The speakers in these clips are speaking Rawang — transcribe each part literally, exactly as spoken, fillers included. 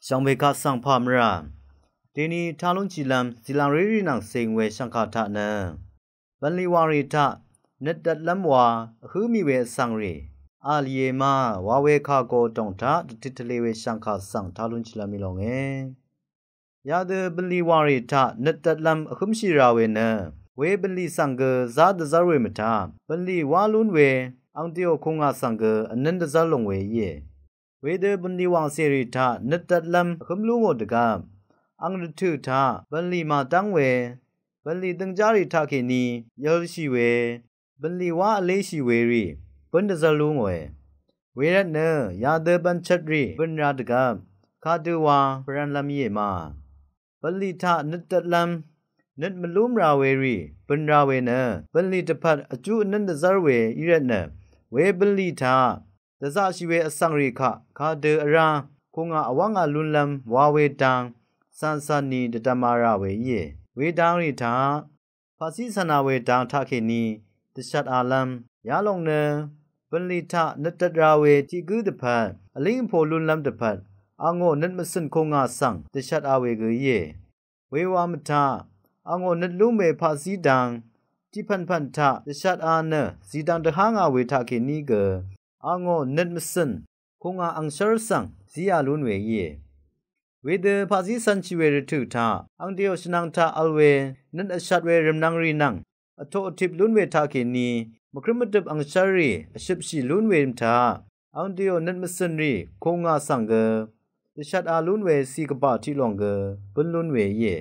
Shvngbe kaq svng pà mvrà. Deni talúnshìlv́m zìlàngrérì nvng cing we shv̀ngkà taq nø, bv̀nlì wàngrì taq nøt dvtlv́m wa vhǿ mì we vsvng rì, a lìe ma wa we kà go dòng taq dvtit tvle we shv̀ngkà svng talúnshìlv́m í longe. Yadø bv̀nlì wàngrì taq nøt dvtlv́m vhǿmshì rà we nø, we bv̀nlì svng gø zá dvzv́r we mvtaq, bv̀nlì wá lún we ang dèò kùngà svng gø vnǿn dvzv́r lúng we íe. Wedø bv̀nlì wàngcèrì taq nøt dvtlv́m vhǿm lú ngò dvgvp, ang rvtø̀ taq bv̀nlì màdv́ng we, bv̀nlì døngjárì taqkèní yv̄lshì we, bv̀nlì wá vléshì werì bǿn dvzv́r lú ngòe. Wervtnø yadø bv̀nchvtrì bø̀n rā dvgvp, kadø wa pvrv̄nlv́m íe ma. Bv̀nlì taq nøt dvtlv́m nøt mvlúm rà werì bø̀n rà we nø, bv̀nlì dvpvt vjú vnǿn dvzv́r we í rvtnø, we bv̀nlì taq dvzaqshì we vsvng rì kaq kadø vrá kùngà vwv́ngā lúnlv́m wa we dang cv̀ncv̀n ni dvdvma rà we íe. We dangrì taq paqzí cv̀na we dang taqkèní dvshvt ālv́m, yalòng nø bv̀nlì taq nøt dvt rā we tiq gǿ dvpvt, vlíng vpo lúnlv́m dvpvt, angò nøt mvcø̀n kùngà svng dvshvt ā we gø íe. Wewa mvtaq angò nøt lúm we paqzí dang tiq pv̀npv̀n taq dvshvt ā nø zìdvng dvhá ngà we taqkèní gø, angò nøt mvcø̀n kùngà angshv́r svng zíā lún we íe. Wedø paqzí cv̄nshì we rvtø̀ taq ang dèò shvnvng taq vl we nøt vshvt we rv̀mnvng rì nvng vtoq vtip lún we taqkèní mvkrǿm mvdøp angshv́rrì vshøpshì lún we mvtaq, ang dèò nøt mvcø̀n rì kùngà svng gø dvshvt ā lún we cì kvbà tiq lòng gø bǿn lún we íe.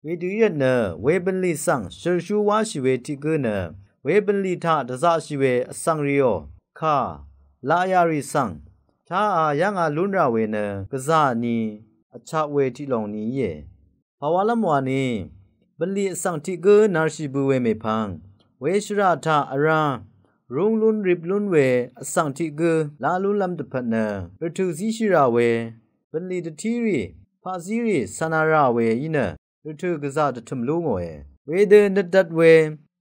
Wedø í rvtnø we bv̀nlì svng shø̀rshú wáshì we tiq gǿ nø, we bv̀nlì taq dvzaqshì we vsvng rìò kà laq yà rì svng táā yv́ngā lún rà we nø gvzà ni vchak we tiq lòng ni íe. Pàwálv́m wani bv̀nlì vsvng tiq gǿ nvrshì bø we mèpvng, we shvrà taq vrá rúng lún rip lún we vsvng tiq gǿ lá lúnlv́m dvpvt nø, rvtø̀ zíshì rà we bv̀nlì dvtírì paqzírì cv̀na rà we í nø, rvtø̀ gvzà dvtø̀m lú ngòe. Wedø nøt dvt we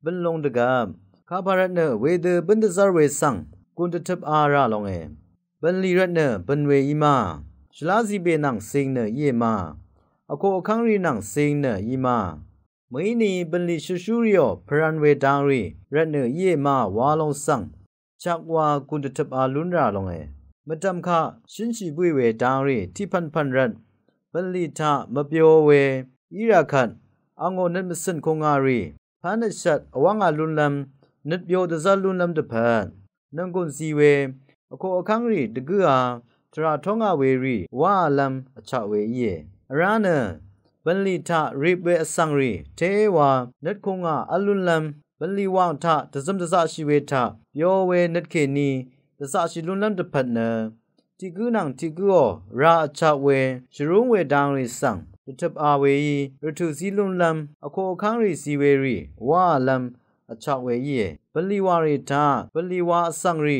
bø̀n lúng dvgvp, kapà rvtnø wedø bǿn dvzv́r we svng gùn dvtøp ā rà longe. Bv̀nlì rvtnø bø̀n we í ma, shvlá zibè nvng cing nø íe ma, vkoq vkv́ng rì nvng cing nø í ma, mø̀íni bv̀nlì shøshú rìò pvrv̄n we dangrì rvtnø íe ma wa lòng svng chak wa gùn dvtøp ā lún rà longe. Mvdv̀m kaq shǿnshì bǿì we dangrì tiq pv̀npv̀n rvt bv̀nlì taq mvbyo we í rà kvt, angò nøt mvcø̀n kùngà rì pv́n vshvt vwv́ngā lúnlv́m nøt byo dvzv́r lúnlv́m dvpvt, nònggùn zi we vkoq vkv́ng rì dvgǿā tvrà tóngā we rì wáālv́m vchak we íe. Vrá nø bv̀nlì taq rip we vsvng rì téwa nøt kùngà v́l lúnlv́m, bv̀nlì wàng taq dvzøm dvzaqshì we taq byo we nøt kèní dvzaqshì lúnlv́m dvpvt nø, tiq gǿ nvng tiq gǿò rà vchak we shvrúng we dangrì svng dvtøp ā weí rvtø̀ zí lúnlv́m, vkoq vkv́ng rì zi we rì wáālv́m vchak we íe. Bv̀nlì wà rì taq bv̀nlì wa vsvng rì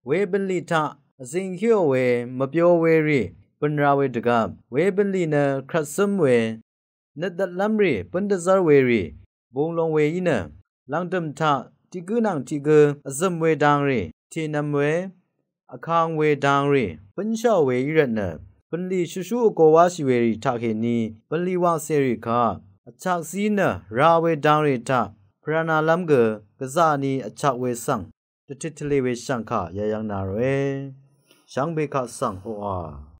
we bv̀nlì taq vzing héò we mvbyo we rì bø̀n rā we dvgvp, we bv̀nlì nø krvt zǿm we nøt dvtlv́m rì bǿn dvzv́r we rì bung long we í nø, lv̀ngdø̀m taq tiq gǿ nvng tiq gǿ vzø̀m we dangrì tìnvm we vkang we dangrì bǿnshàò we í rvtnø, bv̀nlì shøshú vgo wáshì we rì taqkèní bv̀nlì wàngcèrì kaq vchak zí nø rā we dangrì taq pvrv̄nālv́m gø gvzà ni vchak we svng dvtit tvlē we shv̀ngkà yayv̄ng nà ròe. Shvngbe kaq svng oqà